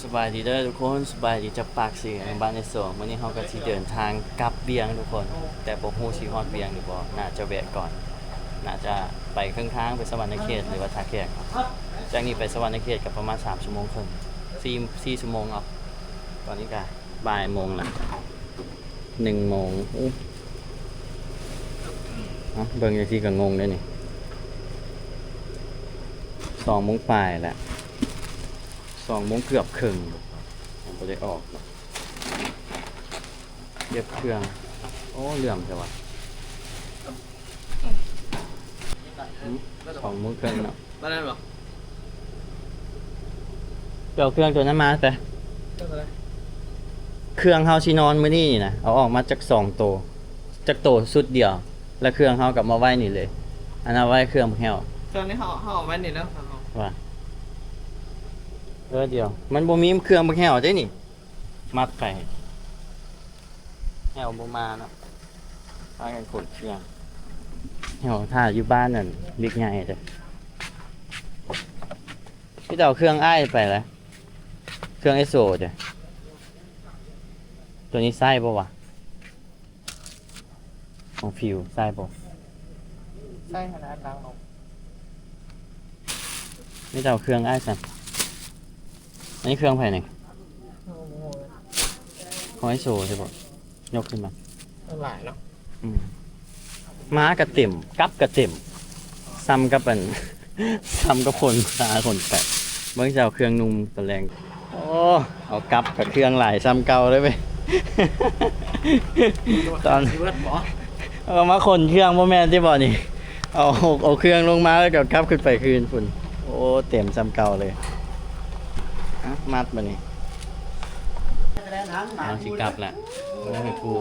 ສະບາຍດີເດີທຸກຄົນ, ສະບາຍດີຈາກປາກເຊ ບ້ານໄອໂສ. ມື້ນີ້ເຮົາກໍຊິເດີນທາງກັບວຽງທຸກຄົນ, ແຕ່ບໍ່ຮູ້ຊິຮອດວຽງຫຼືບໍ່, ໜ້າຈະແວະກ່ອນ, ໜ້າຈະໄປເຄິ່ງທາງໄປສະຫວັນນະເຂດ ຫຼືວ່າທ່າແຂກ. ຈາກນີ້ໄປສະຫວັນນະເຂດກໍປະມານສາມຊົ່ວໂມງເຄິ່ງ ສີ່ ສີ່ຊົ່ວໂມງເນາະ. ຕອນນີ້ກໍບ່າຍໂມງລະ ໜຶ່ງໂມງ. ອູ້ ເອົ້າ ເບິ່ງຈັ່ງຊີ້ກໍງົງເດ້ນີ້, ສອງໂມງປາຍລະ. ສອງໂມງເກືອບເຄິ່ງ ຍັງບໍ່ໄດ້ອອກ. ເກັບເຄື່ອງ. ໂອ້ ເຫຼື່ອມແທ້ວະ. ຫືມ ສອງໂມງເຄິ່ງເນາະ. ມາແລ້ວເນາະ. ໄປເອົາເຄື່ອງໂຕນັ້ນມາແດ່. ເຄື່ອງເຮົາຊິນອນມື້ນີ້ນະ, ເອົາອອກມາຈັກສອງໂຕ. ຈັກໂຕຊຸດດຽວ ແລ້ວເຄື່ອງເຮົາກໍມາໄວ້ນີ້ເລີຍ. ອັນນັ້ນໄວ້ເຄື່ອງບັກແຫ້ວ. ເຄື່ອງນີ້ເຮົາ ເຮົາເອົາໄວ້ນີ້ແລ້ວ. ວ່າ ເອີ ດຽວ ມັນບໍ່ມີເຄື່ອງບັກແຫ້ວເດ້ນີ້. ມັດໄປ ແຫ້ວບໍ່ມາເນາະ. ພາກັນຂົນເຄື່ອງ. ແຫ້ວຖ້າຢູ່ບ້ານນັ້ນ ບິກໃຫຍ່ເດ້. ມີແຕ່ເອົາເຄື່ອງອ້າຍໄປລະ. ເຄື່ອງເອສໂອເດ້. ໂຕນີ້ໃຊ້ບໍ່ວະ? ຂອງຟິວໃຊ້ບໍ່? ໃຊ້ຫັ້ນນະ ອັນຫຼັງເນາະ. ມີແຕ່ເອົາເຄື່ອງອ້າຍຊັ້ນ. ອັນນີ້ເຄື່ອງໃຜນີ້? ຂອງເອສໂອໃຊ່ບໍ່? ຍົກຂຶ້ນມາ. ຫຼາຍເນາະ. ອືມ ມາກະເຕັມ ກັບກະເຕັມ ສ່ຳກັບອັນ ສ່ຳກັບຄົນ ຫາຄົນໄປ. ເບິ່ງຊິເອົາເຄື່ອງນຸ່ງຕອນແລງ. ໂອ້ ເອົາກັບກັບເຄື່ອງຫຼາຍສ່ຳເກົ່າເລີຍເວີຍ. ຕອນ ຊິເບິດບໍ່? ເອົາມາຂົນເຄື່ອງບໍ່ແມ່ນຕິບໍ່ນີ້? ເອົາ ເອົາເຄື່ອງລົງມາແລ້ວກໍກັບຂຶ້ນໄປຄືນພຸ້ນ. ໂອ້ ເຕັມສ່ຳເກົ່າເລີຍ. ອະ ມັດບາດນີ້ ເຮົາຊິກັບແລ້ວ. ໂອ້ຍ ຜູ້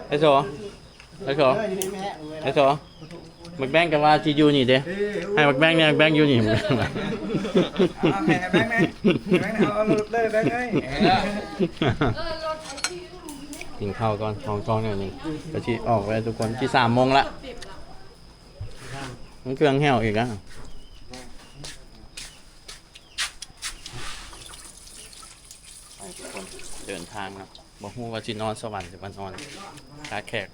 ເອສໂອ ເອສໂອ ເອສໂອ ບັກແບງກໍວ່າຊິຢູ່ນີ້ເດ້. ໃຫ້ບັກແບງແດ່ ບັກແບງຢູ່ນີ້. ເອົາ ໃຫ້ບັກແບງແດ່ ບັກແບງແດ່ ເອົາ ເອົາລົດເລີຍ ແບງເອີຍ. ກິນເຂົ້າກ່ອນ ທ້ອງ ທ້ອງໜ້ອຍໜຶ່ງ ກໍຊິອອກແລ້ວທຸກຄົນ. ຊິສາມໂມງລະ ມັນເຄື່ອງແຫ້ວອີກລະ. ໄປທຸກຄົນ ເດີນທາງເນາະ. ບໍ່ຮູ້ວ່າຊິນອນສະຫວັນ ຫຼືວ່ານອນທ່າແຂກ.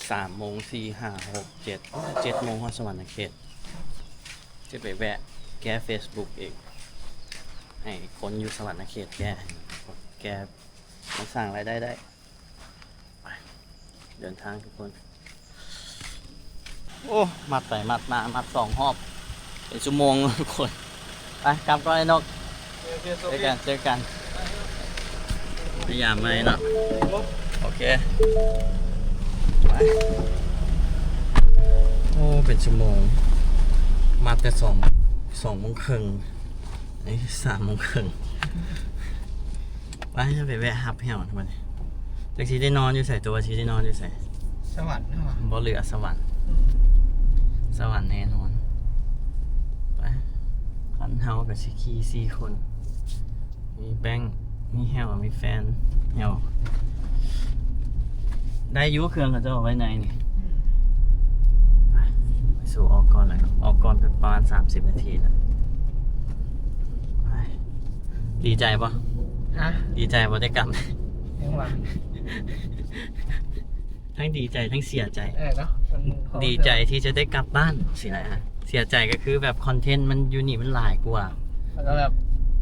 ສາມໂມງ ສີ່ ຫ້າ ຫົກ ເຈັດ ເຈັດໂມງຮອດສະຫວັນນະເຂດ. ຊິໄປແວະແກ້ເຟສບຸກອີກ ໃຫ້ຄົນຢູ່ສະຫວັນນະເຂດແກ້ ແກ້ ມັນສ້າງລາຍໄດ້ໄດ້. ໄປ ເດີນທາງທຸກຄົນ. ໂອ້ ມັດໄປມັດມາ ມັດສອງຮອບ ເປັນຊົ່ວໂມງທຸກຄົນ. ໄປ ກັບກ່ອນໄອ້ນົກ. ໂອເຄ ໂອເຄ ເຈີກັນ ເຈີກັນ ໄປຢາມໃໝ່ເນາະ. ໂອເຄ ໄປ. ໂອ້ ເປັນຊົ່ວໂມງ ມັດແຕ່ສອງ ສອງໂມງເຄິ່ງ ນີ້ສາມໂມງເຄິ່ງ. ໄປ ໄປແວະຮັບແຫ້ວນຳບັດນີ້. ຈັກຊິໄດ້ນອນຢູ່ໃສ? ຕົວຊິໄດ້ນອນຢູ່ໃສ? ສະຫວັນເນາະ. ບໍ່ເຫຼືອສະຫວັນ ອືມ ສະຫວັນແນ່ນອນ. ໄປ ຄັນເຮົາກໍຊິຂີ່ສີ່ຄົນ ມີແບງ ມີແຫ້ວ ມີແຟນ ແຫ້ວ ໄດ້ຢູ່ ເຄື່ອງເຂົາເຈົ້າເອົາໄວ້ໃນນີ້. ອືມ ໄປ ໄປສູ່ອອກກ່ອນແລ້ວ ອອກກ່ອນປະມານສາມສິບນາທີລະ. ໄປ ດີໃຈບໍ່? ຮະ? ດີໃຈບໍ່ໄດ້ກັບ? ຍັງວ່າ ທັງດີໃຈທັງເສຍໃຈ. ເອີເນາະ ມັນ ດີໃຈທີ່ຈະໄດ້ກັບບ້ານຊີ້ນະ. ເສຍໃຈກໍຄືແບບຄອນເທັນມັນຢູ່ນີ້ມັນຫຼາຍກວ່າ ແລ້ວກໍແບບ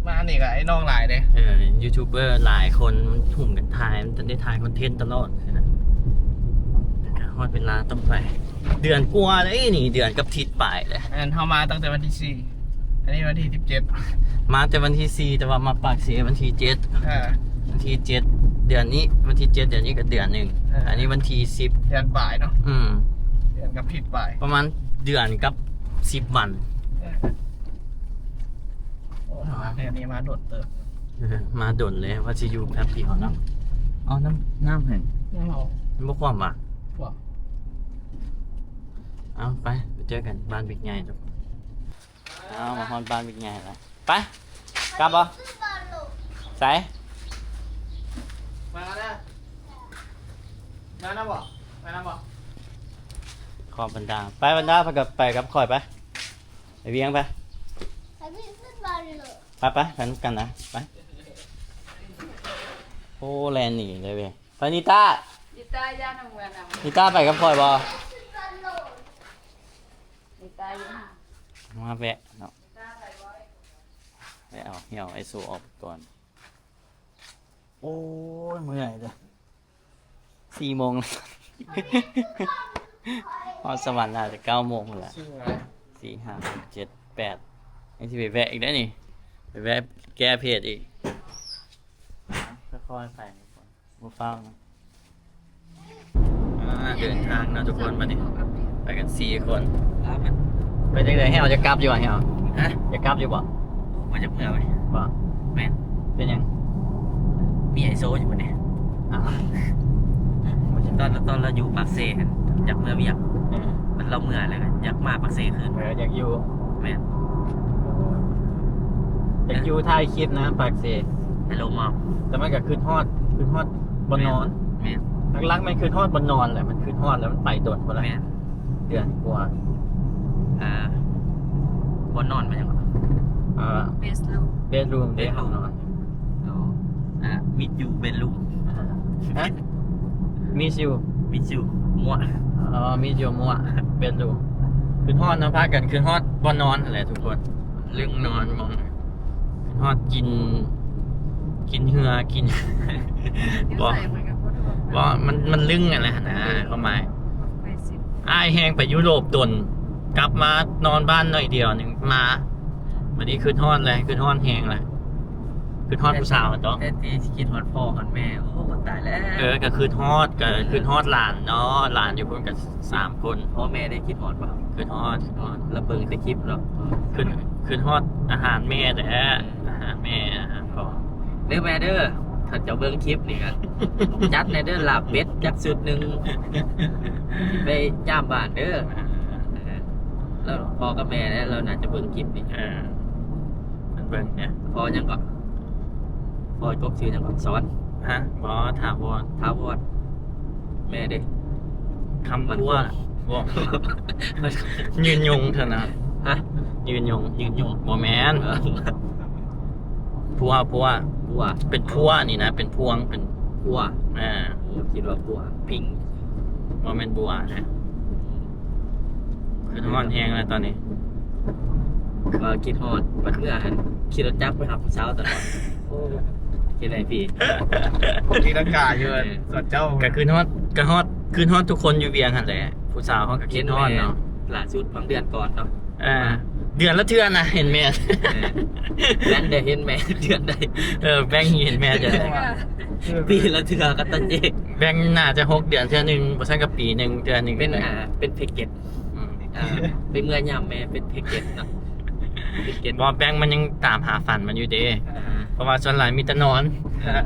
ມານີ້ກໍໄອ້ນ້ອງຫຼາຍເດ້. ເອີ ຢູທູບເບີຫຼາຍຄົນ ມັນຫຸ້ມກັນຖ່າຍ ມັນຈະໄດ້ຖ່າຍຄອນເທັນຕະຫຼອດຊີ້ນະ. ແຕ່ກໍຮອດເວລາຕ້ອງໄປ. ເດືອນກວ່າເດ້ນີ້ ເດືອນກັບທິດປາຍເດ້. ແມ່ນ ເຮົາມາຕັ້ງແຕ່ວັນທີສີ່ ອັນນີ້ວັນທີສິບເຈັດ. ມາແຕ່ວັນທີສີ່ ແຕ່ວ່າມາປາກເຊວັນທີເຈັດ. ເອີ ວັນທີເຈັດເດືອນນີ້ ວັນທີເຈັດເດືອນນີ້ກໍເດືອນໜຶ່ງ. ເອີ ອັນນີ້ວັນທີສິບ ເດືອນປາຍເນາະ. ອືມ ເດືອນກັບທິດປາຍ ປະມານເດືອນກັບສິບວັນ. ເອີ ໂອ້ ມາແຖວນີ້ມາດົນເຕີບ. ເອີ ມາດົນເລີຍ ວ່າຊິຢູ່ແປັບດຽວເນາະ. ເອົານ້ຳ ນ້ຳໃຫ້ ນ້ຳເອົາ ມັນບໍ່ຄວ່ຳຫວາ? ບໍ່. ເອົາ ໄປ ໄປເຈີກັນບ້ານບິກໃຫຍ່. ເອົາ ມາຮອດບ້ານບິກໃຫຍ່ແລ້ວ. ໄປ ກັບບໍ່? ໃສ? ມານະ ມານຳບໍ່? ມານຳບໍ່? ຂອບບັນດາ ໄປບັນດາ ໄປກັບ ໄປກັບຂ້ອຍໄປ. ເອີ ວຽງໄປ ໄປວິ່ງຂຶ້ນມາເລີຍ ໄປໄປ ໄປນຳກັນນະ ໄປ. ໂອ້ ແລ່ນໜີເລີຍເວີຍ. ໄປ ນິຕາ ນິຕາ ຢ່ານຳເມືອນຳ ນິຕາໄປກັບຂ້ອຍບໍ່? ນິຕາຢູ່ ມາແວະເນາະ ແວະເອົາ ເອົາໄອໂຊອອກກ່ອນ. ໂອ້ຍ ເມື່ອຍເດີ້ ສີ່ໂມງແລ້ວ ຮອດສະຫວັນໜ້າຈະເກົ້າໂມງພຸ້ນລະ ສີ່ ຫ້າ ຫົກ ເຈັດ ແປດ ຍັງຊິໄປແວະອີກເດ້ນີ້ ໄປແວະແກ້ເພຈອີກ ຄ່ອຍໆໄປ ບໍ່ຟ້າວນະ. ອ່າ ເດີນທາງເນາະທຸກຄົນ ບັດນີ້ໄປກັນສີ່ຄົນ. ໄປຈັ່ງໃດ ແຮວ ຈະກັບຢູ່ບໍ່ ແຮວ? ຮະ? ຈະກັບຢູ່ບໍ່? ບໍ່ ຈະເມືອໄປ ບໍ່? ແມ່ນ. ເປັນຫຍັງ? ມີໄອໂຊຢູ່ບໍ່ນີ້? ອ້າວ ຕອນ ຕອນລາວຢູ່ປາກເຊຫັ້ນ ຢາກເມືອວຽກ ເອີ ບັດລາວເມືອແລ້ວກໍຢາກມາປາກເຊຄືນ. ເອີ ຢາກຢູ່ ແມ່ນ ຢາກຢູ່ຖ່າຍຄລິບນະ ປາກເຊ Hello Mom. ແຕ່ມັນກໍຄິດຮອດ ຄິດຮອດບ່ອນນອນ. ແມ່ນ ແມ່ນ ຫຼັກໆແມ່ນຄິດຮອດບ່ອນນອນແຫຼະ ມັນຄິດຮອດແລ້ວມັນໄປດົນພຸ້ນລະ. ແມ່ນ ເດືອນກວ່າ. ອ່າ ບ່ອນນອນແມ່ນຫຍັງ? ອ່າ Bedroom Bedroom ເດ້ Bedroom ຫ້ອງນອນ. ອໍ ອ່າ Miss You Bedroom. ຮະ? Miss You Miss You ມົ້ວ. ອໍ Miss You ມົ້ວ Bedroom. ຄິດຮອດເນາະ ພາກັນຄິດຮອດບ່ອນນອນຫັ້ນແຫຼະທຸກຄົນ ລຶ້ງນອນໝ່ອງ ຮອດກິນ ກິນເຫື່ອ ກິນ ຢູ່ໃສມັນກໍບໍ່ ບໍ່ ມັນ ມັນລຶ້ງຫັ້ນແຫຼະນະ ຄວາມໝາຍ. ອ້າຍແຮ່ງໄປຢູໂຣບດົນ ກັບມານອນບ້ານໜ້ອຍດຽວໜຶ່ງ ມາ ບັດນີ້ຄິດຮອດແຫຼະ ຄິດຮອດແຮງແຫຼະ ຄິດຮອດຜູ້ສາວຫັ້ນເນາະ. ແທນທີ່ຊິຄິດຮອດພໍ່ຮອດແມ່ ໂອ້ ຕາຍແລ້ວ. ເອີ ກໍຄິດຮອດ ກໍຄິດຮອດຫຼານເນາະ ຫຼານຢູ່ພຸ້ນກໍ ສາມຄົນ. ພໍ່ແມ່ໄດ້ຄິດຮອດບໍ່? ຄິດຮອດ ຄິດຮອດ ລະເບິ່ງແຕ່ຄລິບເນາະ. ຄິດ ຄິດຮອດອາຫານແມ່ແຫຼະ ອາຫານແມ່ ອາຫານພໍ່. ເດີແມ່ເດີ ຖ້າເຈົ້າເບິ່ງຄລິບນີ້ກໍຈັດແດ່ເດີ ລາບເປັດຈັກຊຸດໜຶ່ງ ໄປຢາມບ້ານເດີ. ລາວພໍ່ກັບແມ່ແຫຼະ ລາວໜ້າຈະເບິ່ງຄລິບນີ້. ເອີ ເພິ່ນເບິ່ງແດ່. ພໍ່ຫຍັງເກາະ? ພໍ່ກົກຊື່ຫຍັງເກາະ? ສອນ. ຮະ? ບໍ່ ຖາວອນ. ຖາວອນ. ແມ່ເດ້? ຄຳພົວ. ບໍ່ ຍືນຍົງເທົ່ານັ້ນ. ຮະ? ຍືນຍົງ. ຍືນຍົງ. ບໍ່ແມ່ນ. ເອີ ພົວ ພົວ. ພົວ. ເປັນພົວນີ້ນະ ເປັນພວງ ເປັນ ພົວ. ອ່າ ໂອ້ ຄິດວ່າພົວ ພິງ. ບໍ່ແມ່ນບົວນະ. ຄິດຮອດແຮງແລ້ວຕອນນີ້. ກໍຄິດຮອດ ບັດເມື່ອຫັ້ນ ຂີ່ລົດຈັກໄປຮັບຜູ້ສາວຕະຫຼອດ. ໂອ້ ຄິດໄດ້ພີ່ ຕີລັງກາຢູ່ສວນເຈົ້າ. ກໍຄືນຮອດ ກໍຮອດ ຄືນຮອດທຸກຄົນຢູ່ວຽງຫັ້ນແຫຼະ. ຜູ້ສາວເຮົາກໍຄິດຮອດເນາະ. ຫຼ້າສຸດບາງເດືອນກ່ອນເນາະ. ເອີ ເດືອນລະເທື່ອນະ ເຫັນແມ່. ເອີ ແບ່ງໄດ້ເຫັນແມ່ເດືອນໃດ. ເອີ ແບ່ງເຫັນແມ່ເດືອນໃດ. ປີລະເທື່ອກໍຕາເຈກ. ແບ່ງໜ້າຈະຫົກເດືອນເທື່ອໜຶ່ງ ບໍ່ຊັ້ນກໍປີໜຶ່ງເທື່ອໜຶ່ງ. ເປັນ ເປັນ ອ່າ ເປັນແພັກເກັດ. ອືມ ອ່າ ໄປເມືອຍາມແມ່ເປັນແພັກເກັດເນາະ. ແພັກເກັດ. ບໍ່ ແບ່ງມັນຍັງຕາມຫາຝັນມັນຢູ່ເດ້. ອ່າ ເພາະວ່າສ່ວນຫຼາຍມີແຕ່ນອນ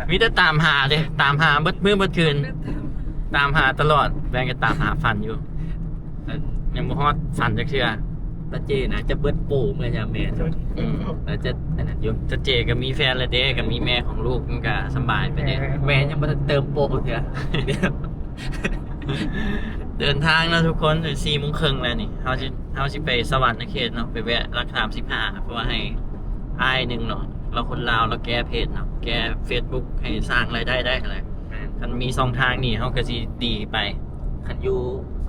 ມີແຕ່ຕາມຫາເດ້ ຕາມຫາເບິດມື້ເບິດຄືນ ຕາມຫາຕະຫຼອດ. ແບ່ງກໍຕາມຫາຝັນຢູ່ ຍັງບໍ່ຮອດຝັນຈັກເທື່ອ. ຕາເຈໜ້າຈະເບິດໂປເມື່ອຍາມແມ່. ອືມ ໜ້າຈະອັນນັ້ນຢູ່. ຕາເຈກໍມີແຟນແລ້ວເດ້ ກໍມີແມ່ຂອງລູກ ມັນກໍສຳບາຍໄປເດ້. ແມ່ຍັງບໍ່ທັນເຕີມໂປເທື່ອ. ເດີນທາງເນາະທຸກຄົນ ສີ່ໂມງເຄິ່ງແລ້ວນີ້. ເຮົາຊິ ເຮົາຊິໄປສະຫວັນນະເຂດເນາະ ໄປແວະຫຼັກສາມສິບຫ້າ ເພາະວ່າໃຫ້ອ້າຍໜຶ່ງເນາະ ລາວຄົນລາວ ລາວແກ້ເພຈເນາະ ແກ້ເຟສບຸກ ໃຫ້ສ້າງລາຍໄດ້ໄດ້ຫັ້ນແຫຼະ. ແມ່ນ. ຄັນມີຊ່ອງທາງນີ້ ເຮົາກໍຊິດີໄປ. ຄັນຢູ່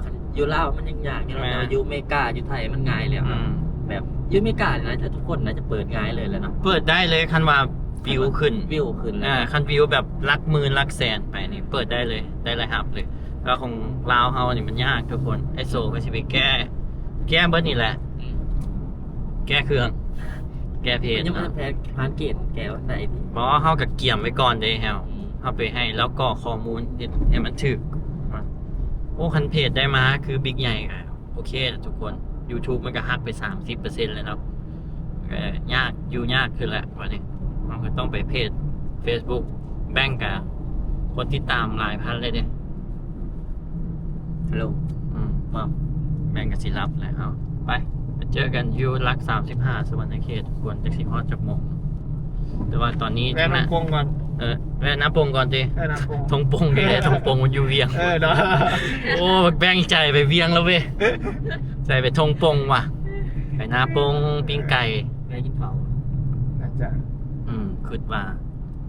ຄັນຢູ່ລາວມັນຍັງຍາກຢູ່ເນາະ. ແມ່ນ. ແຕ່ວ່າຢູ່ເມກາ ຢູ່ໄທມັນງ່າຍແລ້ວ. ອືມ. ແບບຢູ່ເມການີ້ນະ ທຸກຄົນໜ້າຈະເປີດງ່າຍເລີຍແຫຼະເນາະ. ເປີດໄດ້ເລີຍ ຄັນວ່າວິວຂຶ້ນ ວິວຂຶ້ນແລ້ວ. ອ່າ ຄັນວິວແບບຫຼັກໝື່ນຫຼັກແສນໄປນີ້ ເປີດໄດ້ເລີຍ ໄດ້ລາຍຮັບເລີຍ. ແລ້ວຂອງລາວເຮົານີ້ມັນຍາກທຸກຄົນ. ໄອໂຊກໍຊິໄປແກ້ ແກ້ເບິດນີ້ແຫຼະ. ອືມ. ແກ້ເຄື່ອງ ແກ້ເພຈ ຍັງບໍ່ທັນ ເນາະ ແຜນ ຜ່ານເກນແກ້ໄດ້ຕິ? ບໍ່ ເຮົາກໍກຽມໄວ້ກ່ອນເດ້ ເຮົາ ອືມ ເຮົາໄປໃຫ້ລາວກອກຂໍ້ມູນ ເຮັດໃຫ້ມັນຖືກ. ໂອ້ ຄັນເພຈໄດ້ມາຄືບິກໃຫຍ່ກໍໂອເຄແຫຼະທຸກຄົນ. ຢູທູບມັນກໍຫັກໄປສາມສິບເປີເຊັນແລ້ວເນາະ. ກໍຍາກ ຢູ່ຍາກຂຶ້ນແຫຼະບັດນີ້. ເຮົາກໍຕ້ອງໄປເພຈເຟສບຸກ ແບ່ງກໍຄົນຕິດຕາມຫຼາຍພັນເລີຍເດ້. ຮັລໂຫຼ ອືມ ມາ ແມ່ນກໍຊິຫຼັບແລ້ວ. ເອົາ ໄປ ໄປເຈີກັນຢູ່ຫຼັກສາມສິບຫ້າ ສະຫວັນນະເຂດ ຄວນຈັກຊິຮອດຈັກໂມງ. ແຕ່ວ່າຕອນນີ້ ແວະທົ່ງໂປ່ງກ່ອນ. ເອີ ແວະໜ້າໂປ່ງກ່ອນຕິ? ແວະໜ້າໂປ່ງ. ທົ່ງໂປ່ງເດ້ ທົ່ງໂປ່ງມັນຢູ່ວຽງ. ເອີ ເນາະ. ໂອ້ ແບ່ງໃຈໄປວຽງແລ້ວເວີຍ ໃຈໄປທົ່ງໂປ່ງວ່າ. ໄປ ນາປົງ ປີ້ງໄກ່ ໄດ້ກິນເຂົ້າ ໜ້າຈະ ອືມ ຄິດວ່າ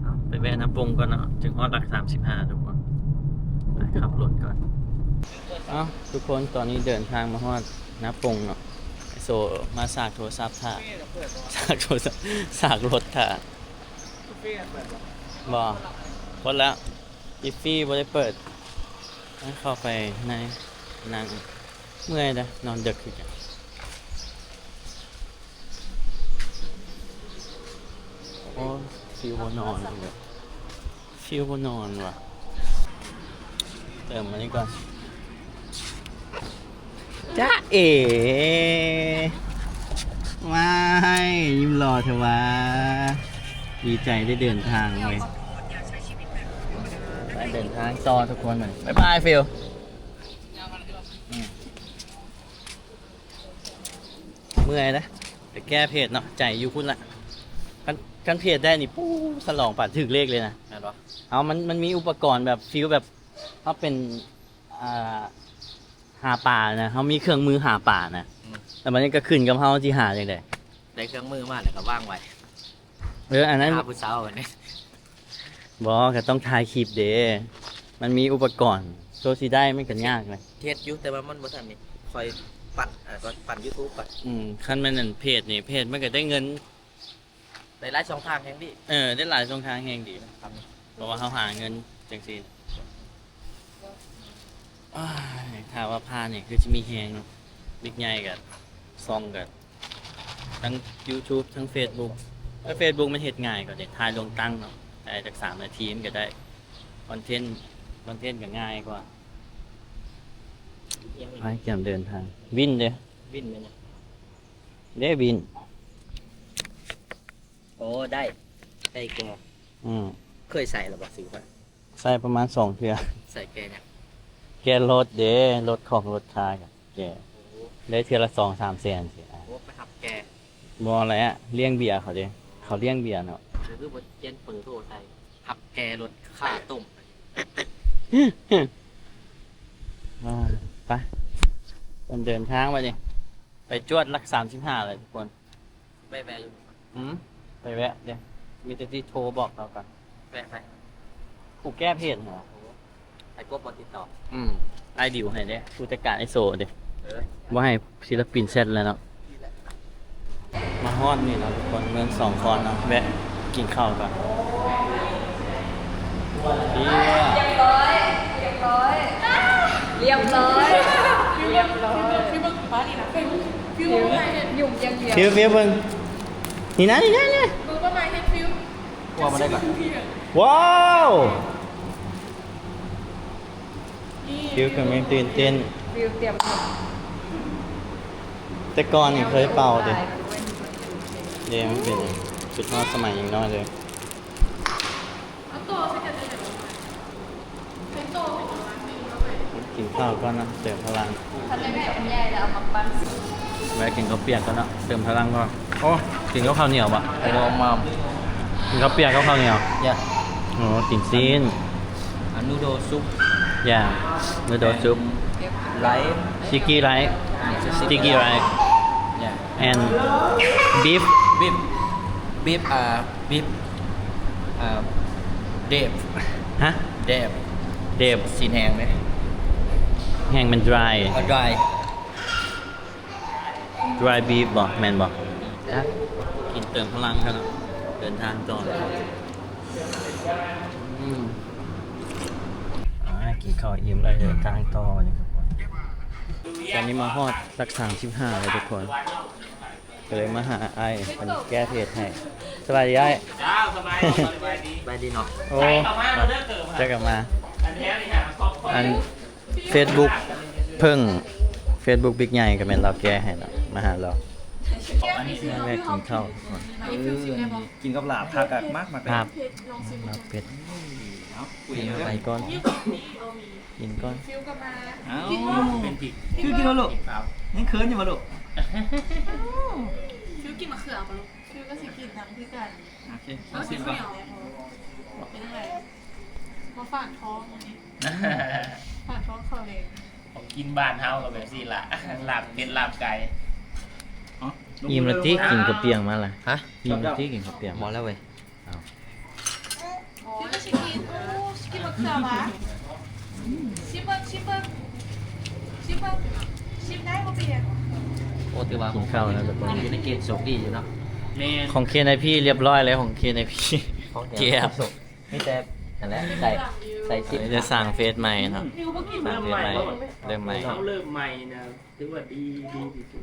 ເອົາ ໄປແວະນາປົງກ່ອນເນາະ ຈຶ່ງຮອດຫຼັກສາມສິບຫ້າ ທຸກຄົນ ໄປຂັບລົດກ່ອນ. ເອົ້າ ທຸກຄົນ ຕອນນີ້ເດີນທາງມາຮອດນາປົງເນາະ ໂຊມາສາກໂທລະສັບຖ້າ ສາກໂທລະສັບ ສາກລົດຖ້າ ບໍ່ ໝົດແລ້ວ ອີຟຟີບໍ່ໄດ້ເປີດ ເຂົ້າໄປໃນ ນັ່ງ ເມື່ອຍເດ້ ນອນເດິກຄືກັນ. ໂອ້ ຟີວບໍ່ນອນເລີຍ ຟີວບໍ່ນອນວ່າ ເຕີມອັນນີ້ກ່ອນ. ຈ໊ະເອ ວ້າຍ ຍິ້ມຫຼໍ່ແທ້ຫວາ ດີໃຈໄດ້ເດີນທາງເວີຍ ໄປເດີນທາງຕໍ່ທຸກຄົນ ບາຍບາຍ ຟິວ ອືມ ເມື່ອຍເດ້ ໄປແກ້ເພດເນາະ ໃຈຢູ່ພຸ້ນລະ ຄັນ ຄັນເພດໄດ້ນີ້ ປູ້ ສະຫຼອງປານຖືກເລກເລີຍນະ ແມ່ນບໍ່? ເອົາ ມັນ ມັນມີອຸປະກອນແບບ ຟີວແບບ ເຮົາເປັນ ອ່າ ຫາປານະ ເຮົາມີເຄື່ອງມືຫາປານະ ອືມ ແລ້ວບັດນີ້ກໍຂຶ້ນກັບເຮົາຊິຫາຈັ່ງໃດ ໄດ້ເຄື່ອງມືມາແລ້ວກໍວາງໄວ້ ເອີ ອັນນັ້ນຫາຜູ້ສາວບັດນີ້ ບໍ່ ກໍຕ້ອງຖ່າຍຄລິບເດ້ ມັນມີອຸປະກອນ ໂຕຊິໄດ້ມັນກໍຍາກນະ ເຮັດຢູ່ ແຕ່ວ່າມັນບໍ່ທັນນີ້ ຂ້ອຍປັ່ນ ອ່າ ກໍປັ່ນຢູທູບໄປ ອືມ ຄັນແມ່ນອັນເພຈນີ້ ເພຈມັນກໍໄດ້ເງິນ ໄດ້ຫຼາຍຊ່ອງທາງແຮງດີ ເອີ ໄດ້ຫຼາຍຊ່ອງທາງແຮງດີ ເພາະວ່າເຮົາຫາເງິນຈັ່ງຊີ້ ອ້າຍ ຖ້າວ່າຜ່ານນີ້ຄືຊິມີແຮງເນາະ ບິກໃຫຍ່ກໍຊ່ອງກໍທັງຢູທູບ ທັງເຟສບຸກ ແຕ່ເຟສບຸກມັນເຮັດງ່າຍກວ່າເດ້ ຖ່າຍລົງຕັ້ງເນາະ ຖ່າຍຈັກສາມນາທີມັນກໍໄດ້ຄອນເທັນ ຄອນເທັນກໍງ່າຍກວ່າ ໄປກຽມເດີນທາງ ວິນເດ້ ວິນແມ່ນຫຍັງ? ເດວິນ ໂອ້ ໄດ້ ໄດ້ແກ່ ອືມ ເຄີຍໃສ່ແລ້ວບໍ່? ຊື້ໄວ້ ໃສ່ປະມານສອງເທື່ອ ໃສ່ແກ່ຫຍັງ? ແກ່ລົດເດ້ ລົດຂອງລົດຄ້າກະແກ່ ໂອ້ ໄດ້ເທື່ອລະສອງສາມແສນຊີ້ນະ ໂອ້ ໄປຮັບແກ່ ບໍ່ແຫຼະ ລ້ຽງເບຍເຂົາເດ້ ເຂົາລ້ຽງເບຍເນາະ ຄືບໍ່ປ່ຽນເບີໂທໃສ່ ຮັບແກ່ລົດຄ້າຕົ້ມ ອ່າ ໄປ ເດີນທາງບັດນີ້ ໄປຈວດຫຼັກສາມສິບຫ້າເລີຍທຸກຄົນ ໄປແວະຢູ່ ອືມ ໄປແວະເດ້ ມີແຕ່ຊິໂທບອກເຂົາກ່ອນ ແວະໃສ? ຜູ້ແກ້ເພດຫັ້ນ ໃຫ້ກົບບໍ່ຕິດຕໍ່ ອືມ ອ້າຍດິວໃຫ້ເດ້ ຜູ້ຈັດການໄອ້ໂຊເດ້ ເອີ ບໍ່ໃຫ້ ສິລະປິນແຊັດແລ້ວເນາະ ມາຮອດນີ້ເນາະທຸກຄົນ ເມືອງສອງຄອນເນາະ ແວະກິນເຂົ້າກ່ອນ ລຽບຮ້ອຍ ລຽບຮ້ອຍ ລຽບຮ້ອຍ ລຽບຮ້ອຍ ຫຍຸ້ມຢ່າງດຽວ ຟິວ ຟິວເບິ່ງ ນີ້ນະ ນີ້ນະ ນີ້ນະ ເບິ່ງປະມານເຮັດຟິວ ວ່າມາໄດ້ກ່ອນ ວ້າວ! ຟິວກຳລັງຕື່ນເຕັ້ນ ຟິວຕຽມ ແຕ່ກ່ອນນີ້ເຄີຍເປົ່າເດ້ ເດ້ ມັນເປັນຊຸດຮອດສະໄໝຍັງນ້ອຍເລີຍ ກິນເຂົ້າກ່ອນເນາະ ເຕີມພະລັງ ຄັນໄດ້ແບບໃຫຍ່ແລ້ວເອົາມາປັ້ນ ແວະກິນເຂົ້າປຽກກ່ອນເນາະ ເຕີມພະລັງກ່ອນ ໂອ້ ກິນກັບເຂົ້າໜຽວບໍ່? ໂອ້ ມາ ກິນເຂົ້າປຽກກັບເຂົ້າໜຽວ ຢາ ໂອ້ ກິນຊີ້ນ ອ່າ noodle soup ຢາ noodle soup rice sticky rice ອ່າ sticky rice ຢາ and beef beef beef ອ່າ beef ອ່າ beef ຮະ? beef beef ຊີ້ນແຫ້ງເດ້ ແຫ້ງແມ່ນ dry ເອີ dry dry beef ບໍ່ ແມ່ນບໍ່? ກິນເຕີມພະລັງກ່ອນເນາະ ເດີນທາງຕໍ່ ອືມ ອ່າ ກິນເຂົ້າອີ່ມແລ້ວ ເດີນທາງຕໍ່ບັດນີ້ທຸກຄົນ ຕອນນີ້ມາຮອດຫຼັກສາມສິບຫ້າແລ້ວທຸກຄົນ ກໍເລີຍມາຫາອ້າຍເພິ່ນແກ້ເພດໃຫ້ ສະບາຍດີອ້າຍ ເຈົ້າ ສະບາຍດີ ສະບາຍດີເນາະ ໂອ້ ຈັກກັບມາ ອັນ ເຟສບຸກເພິ່ງ ເຟສບຸກບິກໃຫຍ່ກໍແມ່ນລາວແກ້ໃຫ້ເນາະ ມາຫາລາວ ແວະກິນເຂົ້າ ເອີ ກິນກັບລາບ ຜັກກະມັກ ມັກເຜັດ ລາບເຜັດ ເອົາ ໄປກ່ອນ ກິນກ່ອນ ເອົ້າ ກິນ ເປັນພິກ ຄືກິນບໍ່ລູກ ຍັງເຂີນຢູ່ບໍ່ລູກ ຄືກິນມະເຂືອບໍ່ລູກ ຄືກໍຊິກິນນຳຄືກັນ ໂອເຄ ເອົາຊິມກ່ອນ ເປັນຈັ່ງໃດ ມາຝາກທ້ອງມື້ນີ້ ຝາກທ້ອງເຂົ້າແລງ ຂອງກິນບ້ານເຮົາກໍແບບຊີ້ລະ ລາບເປັດ ລາບໄກ່ ຮະ ອີ່ມແລ້ວຕິ? ກິນເຂົ້າປຽງມາລະ? ຮະ? ອີ່ມແລ້ວຕິ? ກິນເຂົ້າປຽງ ໝົດແລ້ວເວີຍ. ເອົາ ໂອ້ ຖືວ່າ ກິນເຂົ້ານະທຸກຄົນ ຢູ່ໃນເກນໂຊກດີຢູ່ເນາະ. ແມ່ນ ຂອງ ເຄເອັນໄອພີ ລຽບຮ້ອຍແລ້ວ ຂອງ ເຄເອັນໄອພີ ຂອງແຖມ ແຖມ ມີແຕ່ນັ້ນແຫຼະ ໃສ່ ໃສ່ຊິບ ໄດ້ສ້າງເຟສໃໝ່ເນາະ ສ້າງເຟສໃໝ່ ເລີ່ມໃໝ່ ເຮົາເລີ່ມໃໝ່ນະ ຖືວ່າດີ ດີທີ່ສຸດ.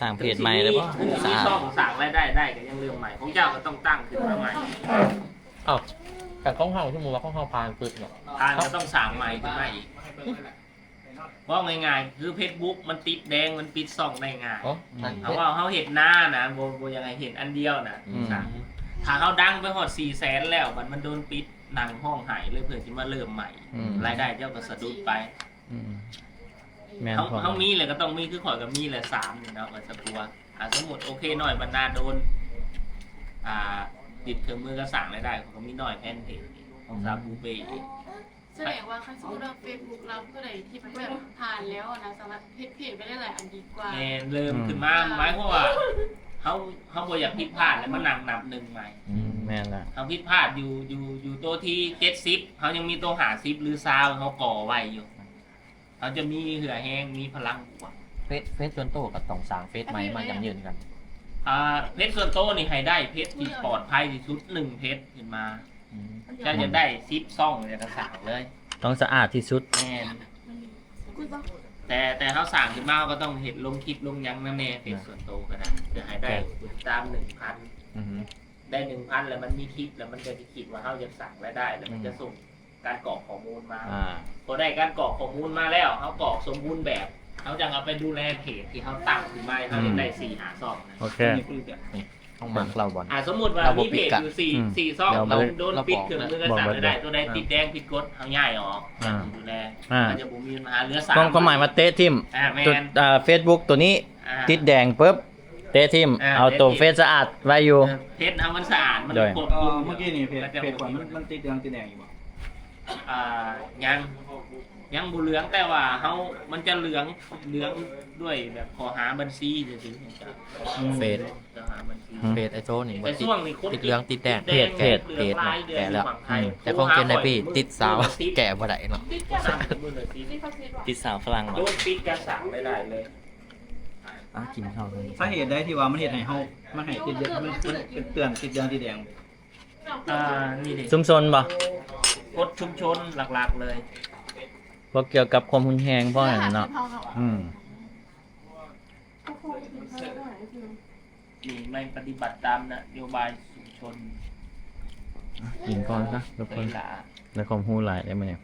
ສ້າງເພຈໃໝ່ເລີຍບໍ່? ມີຊ່ອງສ້າງລາຍໄດ້ໄດ້ກໍຍັງເລີ່ມໃໝ່ ຂອງເຈົ້າກໍຕ້ອງຕັ້ງຂຶ້ນມາໃໝ່. ເອົ້າ ແຕ່ຂອງເຮົາ ສົມມຸດວ່າຂອງເຮົາຜ່ານປຶບເນາະ ຜ່ານກໍຕ້ອງສ້າງໃໝ່ຂຶ້ນມາອີກ. ເວົ້າງ່າຍໆ ຄືເຟສບຸກມັນຕິດແດງ ມັນປິດຊ່ອງໄດ້ງ່າຍ. ເຮົາເວົ້າເຮົາເຮັດນານະ ບໍ່ ບໍ່ຢາກໃຫ້ເຮັດອັນດຽວນະ. ອືມ ຖ້າເຮົາດັງໄປຮອດສີ່ແສນແລ້ວ ບັດມັນໂດນປິດ ນັ່ງຮ້ອງໄຫ້ເລີຍ ເພື່ອຊິມາເລີ່ມໃໝ່ ອືມ ລາຍໄດ້ເຈົ້າກໍສະດຸດໄປ. ອືມ ແມ່ນ ເຮົາ ເຮົາມີແຫຼະ ກໍຕ້ອງມີ ຄືຂ້ອຍກໍມີແຫຼະ ສາມນີ້ເນາະ ຂ້ອຍສະກົວ. ອ່າ ສົມມຸດ ໂອເຄ ນ້ອຍບັນດາໂດນ ອ່າ ຕິດເຄື່ອງມືກະສ້າງລາຍໄດ້ ຂ້ອຍກໍມີນ້ອຍແພນເພຈ ຂອງສາວປູເປ້. ສະແດງວ່າ ຄັນສົມມຸດວ່າເຟສບຸກລາວຜູ້ໃດທີ່ມັນແບບຜ່ານແລ້ວນະ ສາມາດເຮັດເພຈໄປໄດ້ຫຼາຍອັນດີກວ່າ. ແມ່ນ ເລີ່ມ ອືມ ຂຶ້ນມາ ໝາຍຄວາມວ່າ ເຮົາ ເຮົາບໍ່ຢາກຜິດພາດ ແລ້ວມານັ່ງນັບໜຶ່ງໃໝ່. ອືມ ແມ່ນລະ ເຮົາຜິດພາດຢູ່ ຢູ່ ຢູ່ໂຕທີ່ເຈັດສິບ ເຮົາຍັງມີໂຕຫ້າສິບ ຫຼື ຊາວ ເຮົາກໍ່ໄວ້ຢູ່. ເຮົາຈະມີເຫື່ອແຮງ ມີພະລັງບວກ. ເຟສ ເຟສສ່ວນໂຕກໍຕ້ອງສ້າງເຟສໃໝ່ມາຢັ້ງຢືນກັນ. ອ່າ ເຟສສ່ວນໂຕນີ້ໃຫ້ໄດ້ເຟສທີ່ປອດໄພທີ່ສຸດ ໜຶ່ງເຟສຂຶ້ນມາ. ອືມ ຖ້າຢາກໄດ້ສິບຊ່ອງ ແລ້ວກໍສ້າງເລີຍ ຕ້ອງສະອາດທີ່ສຸດ. ແມ່ນ ແຕ່ ແຕ່ເຮົາສ້າງຂຶ້ນມາ ເຮົາກໍຕ້ອງເຮັດລົງຄລິບລົງຫຍັງນຳແດ່ ເຟສສ່ວນໂຕກໍໄດ້ ເພື່ອໃຫ້ໄດ້ຜູ້ຕິດຕາມໜຶ່ງພັນ. ອືຮຶ ໄດ້ໜຶ່ງພັນແລ້ວ ມັນມີຄລິບແລ້ວ ມັນກໍຊິຄິດວ່າເຮົາຢາກສ້າງລາຍໄດ້ ແລ້ວມັນຈະ ອືມ ສົ່ງການກອກຂໍ້ມູນມາ. ອ່າ ພໍໄດ້ການກອກຂໍ້ມູນມາແລ້ວ ເຮົາກອກສົມບູນແບບ ເຮົາຈັ່ງເອົາໄປດູແລເພຈທີ່ເຮົາຕັ້ງຂຶ້ນມາ ໃຫ້ເຮົາ ອືມ ໄດ້ສີ່ຫ້າຊ່ອງນະ. ໂອເຄ ນີ້ຄື ນີ້ ຕ້ອງມາເລົ່າບ່ອນ ອ່າ ສົມມຸດວ່າມີເພຈຢູ່ສີ່ ອືມ ສີ່ຊ່ອງ ລາວໂດນປິດເຄື່ອງມືກະສ້າງລາຍໄດ້ ໂຕໃດຕິດແດງຜິດກົດ ເຮົາຍ້າຍອອກ ອ່າ ເຮົາຈະດູແລ ອ່າ ມັນຈະບໍ່ມີບັນຫາເຫຼືອສາມ. ຄວາມໝາຍວ່າເຕະຖິ້ມ. ອ່າ ແມ່ນ ອ່າ ເຟສບຸກໂຕນີ້ ອ່າ ຕິດແດງປຶບ ເຕະຖິ້ມ ອ່າ ເອົາໂຕເຟສສະອາດໄວ້ຢູ່. ເອີ ເຟສເຮົາມັນສະອາດ ມັນ ໂດຍ ຄວບຄຸມຢູ່. ເອີ ເມື່ອກີ້ນີ້ເພຈ ເພຈຂ້ອຍມັນ ມັນຕິດເຫຼືອງຕິດແດງຢູ່ບໍ່? ອ່າ ຍັງ ຍັງບໍ່ເຫຼືອງ ແຕ່ວ່າເຮົາ ມັນຈະເຫຼືອງ ເຫຼືອງດ້ວຍແບບຂໍ້ຫາບັນຊີຊື່ໆ. ອືມ ເຟສ ຂໍ້ຫາບັນຊີ ອືມ ເຟສອ້າຍໂຕນີ້ບໍ່ຕິດ ຕິດເຫຼືອງຕິດແດງ ເພຈ ເພຈ ເພຈ ແກ້ແລ້ວ. ອືມ ແຕ່ຂອງເຄເອັນໄອພີຕິດຊາວ ແກ້ບໍ່ໄດ້ເນາະ ຕິດຊາວຝຣັ່ງເນາະ ໂດນປິດການສ້າງລາຍໄດ້ເລີຍ. ອ່າ ກິນເຂົ້າ ສາເຫດໃດທີ່ວ່າມັນເຮັດໃຫ້ເຮົາ ມັນໃຫ້ຕິດເຫຼືອງ ມັນ ມັນເປັນເຕືອນຕິດເຫຼືອງຕິດແດງ? ອ່າ ນີ້ເດ້ ຊຸມຊົນບໍ່? ກົດຊຸມຊົນຫຼັກໆເລີຍ ພວກກ່ຽວກັບຄວາມຮຸນແຮງ ພວກນັ້ນເນາະ. ອືມ ນີ້ ໄມ່ປະຕິບັດຕາມນະໂຍບາຍຊຸມຊົນ. ກິນກ່ອນຊະທຸກຄົນ ໄດ້ຄວາມຮູ້ຫຼາຍເດ້ມື້ນີ້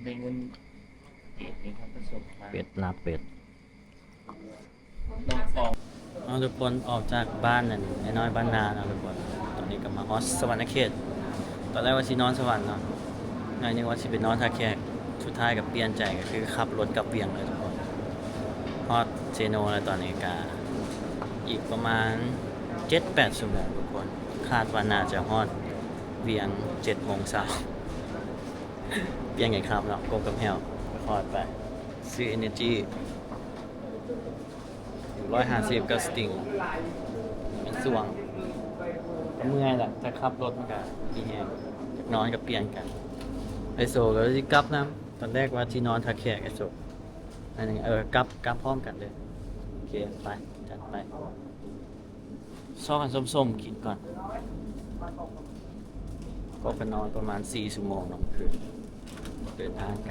ໄດ້ເງິນເອກເອກປະສົບມາ ເປັດ ລາບເປັດ. ເອົາ ທຸກຄົນ ອອກຈາກບ້ານນັ້ນ ນ້ອຍໆ ບ້ານນາເນາະທຸກຄົນ ຕອນນີ້ກໍມາຮອດສະຫວັນນະເຂດ. ຕອນແລກວ່າຊິນອນສະຫວັນເນາະ ໜ້ອຍໜຶ່ງວ່າຊິໄປນອນທ່າແຂກ ສຸດທ້າຍກໍປ່ຽນໃຈ ກໍຄືຂັບລົດກັບວຽງເລີຍທຸກຄົນ. ຮອດເຊໂນແລ້ວ ຕອນນີ້ກໍອີກປະມານເຈັດແປດຊົ່ວໂມງທຸກຄົນ ຄາດວ່າໜ້າຈະຮອດວຽງເຈັດໂມງເຊົ້າ. ປ່ຽນກັນຂັບເນາະ ກົບກັບແຮ້ວ ຄ່ອຍໆໄປ. ຊື້ເອເນີຈີ ຮ້ອຍຫ້າສິບ ກັບສະຕິງ ມັນສ່ວງ ກໍເມື່ອຍແຫຼະ ແຕ່ຂັບລົດມັນກໍມີແຮງ ຢາກນອນກໍປ່ຽນກັນ. ໄອໂຊກໍຊິກັບນຳ ຕອນແລກວ່າຊິນອນທ່າແຂກ ໄອໂຊ ອັນນີ້ ເອີ ກັບ ກັບພ້ອມກັນເລີຍ. ໂອເຄ ໄປ ຈັດໄປ. ຊອກອັນສົ້ມໆກິນກ່ອນ ກໍໄປນອນປະມານສີ່ຊົ່ວໂມງເນາະ ຄືເດີນທາງໄກ.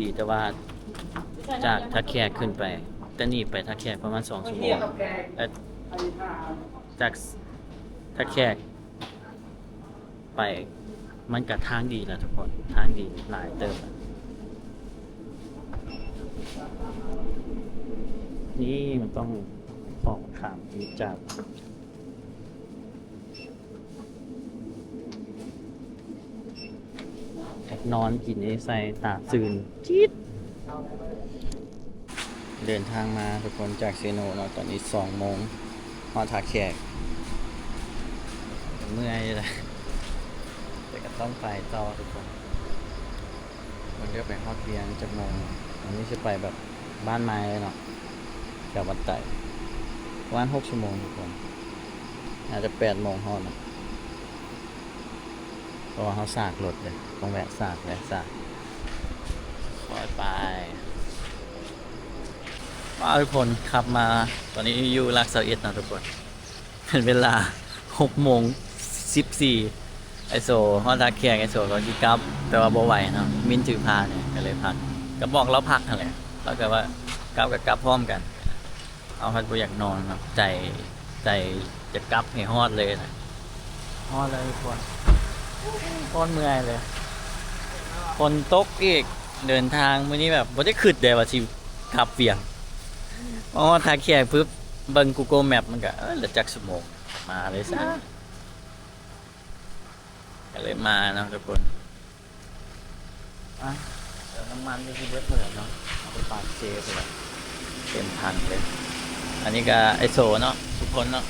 ດີແຕ່ວ່າຈາກທ່າແຂກຂຶ້ນໄປ ແຕ່ນີ້ໄປທ່າແຂກປະມານສອງຊົ່ວໂມງ ແລະ ຈາກທ່າແຂກ ໄປ ມັນກະທາງດີລະທຸກຄົນ ທາງດີຫຼາຍເຕີບ. ນີ້ມັນຕ້ອງອອກຂ້າມຈາກ ນອນກິນໃສ່ຕາຕື່ນຈິດ. ເດີນທາງມາທຸກຄົນ ຈາກເຊໂນເນາະ ຕອນນີ້ສອງໂມງ ຮອດທ່າແຂກ ເມື່ອຍແລ້ວ ແຕ່ກໍຕ້ອງໄປຕໍ່ທຸກຄົນ. ມັນເລືອກໄປຮອດວຽງຈັກໂມງ ອັນນີ້ຊິໄປແບບບ້ານໃໝ່ເນາະ ແຖວວັດໄຕ. ປະມານຫົກຊົ່ວໂມງທຸກຄົນ ອາດຈະແປດໂມງຮອດນະ ເພາະວ່າເຮົາສາກລົດເດ້ ຕ້ອງແວະສາກ ແວະສາກ ຄ່ອຍໄປ. ວ້າວ ທຸກຄົນ ຂັບມາ ຕອນນີ້ຢູ່ຫຼັກຊາວເອັດເນາະທຸກຄົນ ເປັນເວລາຫົກໂມງສິບສີ່ ໄອໂສຮອດທ່າແຂກ ໄອໂສກໍຊິກັບ ແຕ່ວ່າບໍ່ໄຫວເນາະ ມິນຖືພານີ້ ກໍເລີຍພັກ ກໍບອກລາວພັກຫັ້ນແຫຼະ ລາວກໍວ່າກັບກໍກັບພ້ອມກັນ ເຮົາພັດບໍ່ຢາກນອນເນາະ ໃຈ ໃຈຈະກັບໃຫ້ຮອດເລີຍນະ ຮອດແລ້ວທຸກຄົນ ໂຄດເມື່ອຍເລີຍ ຝົນຕົກອີກ ເດີນທາງມື້ນີ້ແບບບໍ່ໄດ້ຄິດເດ້ວ່າຊິກັບວຽງ ມາຮອດທ່າແຂກປຶບ ເບິ່ງ Google Map ມັນກໍ ເອີ ລະຈັກຊົ່ວໂມງ ມາເລີຍຊະ ກໍເລີຍມາເນາະທຸກຄົນ ອ່ະ ເຕີມນ້ຳມັນຢູ່ທີ່ເບິດເໝືອນເນາະ ເອົາໄປປາກເຊພຸ້ນແຫຼະ ເຕັມຖັງເລີຍ ອັນນີ້ກໍໄອໂສເນາະ ທຸກຄົນເນາະ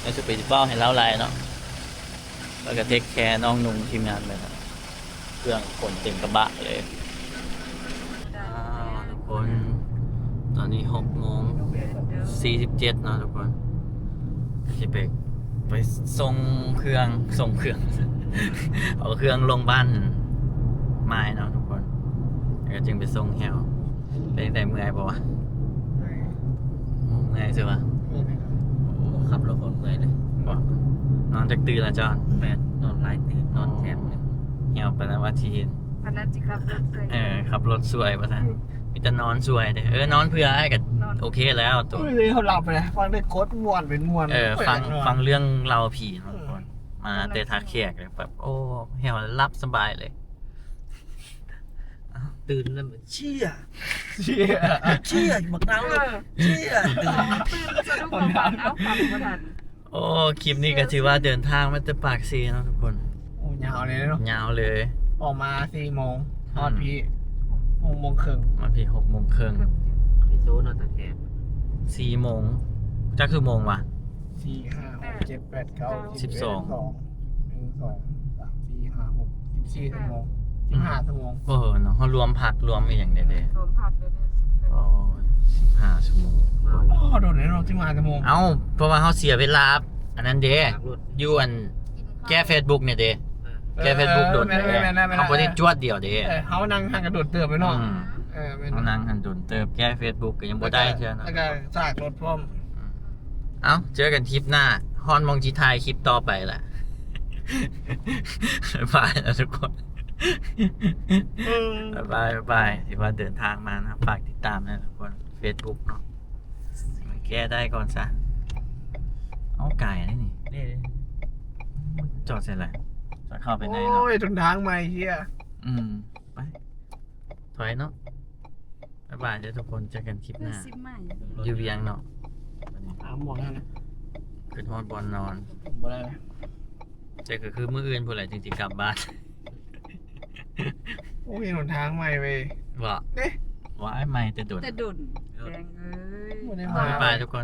ໄອໂສໄປເວົ້າໃຫ້ລາວຫຼາຍເນາະ ແລ້ວກໍເທກແຄນ້ອງນຸ່ງ ທີມງານເລີຍ ເຄື່ອງຂົນເຕັມກະບະເລີຍ ອ້າວ ທຸກຄົນ ຕອນນີ້ຫົກໂມງສີ່ສິບເຈັດເນາະທຸກຄົນ ກໍຊິໄປ ໄປສົ່ງເຄື່ອງ ສົ່ງເຄື່ອງ ເອົາເຄື່ອງລົງບ້ານໝາຍເນາະທຸກຄົນ ແລ້ວກໍຈຶ່ງໄປສົ່ງແຮວ. ເປັນຈັ່ງໃດ ເມື່ອຍບໍ່ວະ? ເມື່ອຍ. ໂອ້ ເມື່ອຍຊິວະ? ເມື່ອຍແມ່ນ. ໂອ້ ຂັບລົດໂຄດເມື່ອຍເລີຍ. ບໍ່ ນອນຈັກຕື່ນລະເຈົ້າ? ແມ່ນ ນອນຫຼາຍຕື່ນ ນອນແຄມເລີຍ. ແຮວປານນັ້ນວ່າຊິ ປານນັ້ນຊິຂັບລົດຊ່ວຍ. ເອີ ຂັບລົດຊ່ວຍວ່າຊັ້ນ. ອືມ ມີແຕ່ນອນຊ່ວຍເດ້. ເອີ ນອນເພື່ອອ້າຍກໍ ນອນ ໂອເຄແລ້ວໂຕ. ເອີ ເຮົາຫຼັບໄປ ຟັງໄດ້ໂຄດມ່ວນ ເປັນມ່ວນ. ເອີ ຟັງ ຟັງເລື່ອງລາວຜີເນາະ ເອີ ທຸກຄົນ. ມາແຕ່ທ່າແຂກແບບ ໂອ້ ແຮວຫຼັບສະບາຍເລີຍ. ຕື່ນແລ້ວ ເຊຍ ເຊຍ ເຊຍ ບັກນາວ ເອີ ເຊຍ ຕື່ນ ຕື່ນສະດຸ້ງ ເອົາຟັງ ເອົາຟັງບໍ່ທັນ. ໂອ້ ຄລິບນີ້ກໍຖືວ່າເດີນທາງມາແຕ່ປາກເຊເນາະທຸກຄົນ. ໂອ້ ຍາວເລີຍເນາະ. ຍາວເລີຍ. ອອກມາສີ່ໂມງ ຮອດພີ້ ອືມ ຫົກໂມງເຄິ່ງ. ຮອດພີ້ຫົກໂມງເຄິ່ງ. ໄປໂຊນອນຕາແຄມ ສີ່ໂມງ. ຈັກຊົ່ວໂມງວະ? ສີ່ ຫ້າ ຫົກ ເຈັດ ແປດ ເກົ້າ ສິບ ສິບສອງ ສິບສອງ ໜຶ່ງ ສອງ ສາມ ສີ່ ຫ້າ ຫົກ ສິບສີ່ຊົ່ວໂມງ ສິບຫ້າ ອືມ ຊົ່ວໂມງ. ເອີເນາະ ເຮົາລວມພັກລວມອີ່ຫຍັງໄດ້ເດ້. ລວມພັກໄດ້ເດ້. ໂອ້ຍ ສິບຫ້າຊົ່ວໂມງ. ໂອ້ ໂດນເນາະ ສິບຫ້າຊົ່ວໂມງ. ເອົ້າ ເພາະວ່າເຮົາເສຍເວລາອັນນັ້ນເດ້ ຢູ່ອັນແກ້ເຟສບຸກນີ້ເດ້. ເອີ ແກ້ເຟສບຸກໂດນເດ້. ເອີ ແມ່ນໆໆໆ. ເຮົາບໍ່ໄດ້ຈວດດຽວເດ້. ເອີ ເຮົານັ່ງຫັ້ນກໍໂດນເຕີບໄປເນາະ. ອືມ ເອີ ແມ່ນ ເຮົານັ່ງຫັ້ນໂດນເຕີບ ແກ້ເຟສບຸກກໍຍັງບໍ່ໄດ້ເທື່ອເນາະ ແລ້ວກໍສາກລົດພ້ອມ. ເອົ້າ ເຈີກັນຄລິບໜ້າ ຮອດໝ່ອງຊິຖ່າຍຄລິບຕໍ່ໄປລະ. ບາຍບາຍນະທຸກຄົນ. ບາຍບາຍ ບາຍບາຍ. ຖືວ່າເດີນທາງມານະ ຝາກຕິດຕາມນະທຸກຄົນ ເຟສບຸກເນາະ. ມັນແກ້ໄດ້ກ່ອນຊະ. ເອົາ ກາຍໄດ້ນີ້. ນີ້ ຈອດໃສລະ? ຈອດເຂົ້າໄປໃນເນາະ. ໂອ້ຍ ຫົນທາງໃໝ່ເຮີຍ. ອືມ ໄປ ຖອຍເນາະ. ບາຍບາຍເດີທຸກຄົນ ເຈີກັນຄລິບໜ້າ. ຢູ່ວຽງເນາະ. ຕາມໝ່ອງນັ້ນນະ ຂຶ້ນຮອດບ່ອນນອນ. ບໍ່ໄດ້ ແຕ່ກໍຄືມື້ອື່ນພຸ້ນແຫຼະ ຈຶ່ງຊິກັບບ້ານ. ໂອ້ຍ ຫົນທາງໃໝ່ເວີຍ. ບໍ່ ເດ້ ວ່າໃໝ່ແຕ່ດົນ ແຕ່ດົນ. ແດງເອີຍ ບໍ່ໄດ້ມາ. ບາຍບາຍທຸກຄົນ.